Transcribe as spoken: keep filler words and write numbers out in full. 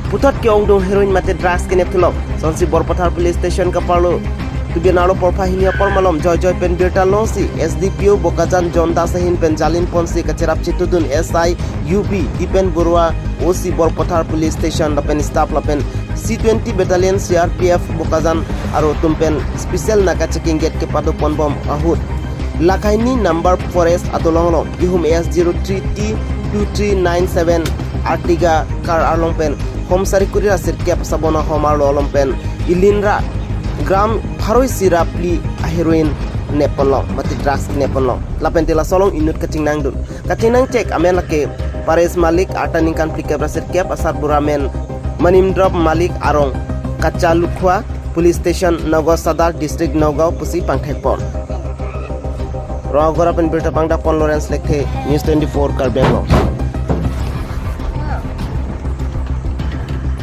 Puthot ke-ongdung heroin mate drugs kenep thulok. Sonsi Borpathar Police Station kaparlo Tubian arlo porpha hini apor malom joijoi pen birta longsi S D P O Bokajan John Das ahin pen jalin ponsi kacherap chetudun S I U B Dipen Borua, O C Borpathar Police Station lapen staff lapen C twenty Battalion C R P F Bokajan aro atum pen special naga checking gate kepado ponbom ahut Lakhaini number forest adolong along ihum A S zero three T two three nine seven Ertiga car arlong pen hom sari kuri ra sirkep sabon ahom arlo along pen ilinra gram pharo isi ra phli aheroin nep ponlong mate drugs nep ponlong. Lapen te laso along inut kachingnangdun. Kachingnang chek amen lake Pares Malik, arta ningkan phlikep ra sirkep, asar bura amen Manimdrop Malik, arong Kacha Lukhwa Police Station, Nagaon Sadar District, Nagaon pusi pangthek pon. Rongagora pen birta pangdak pon Lawrence Lekthe, News twenty-four Karbi Anglong.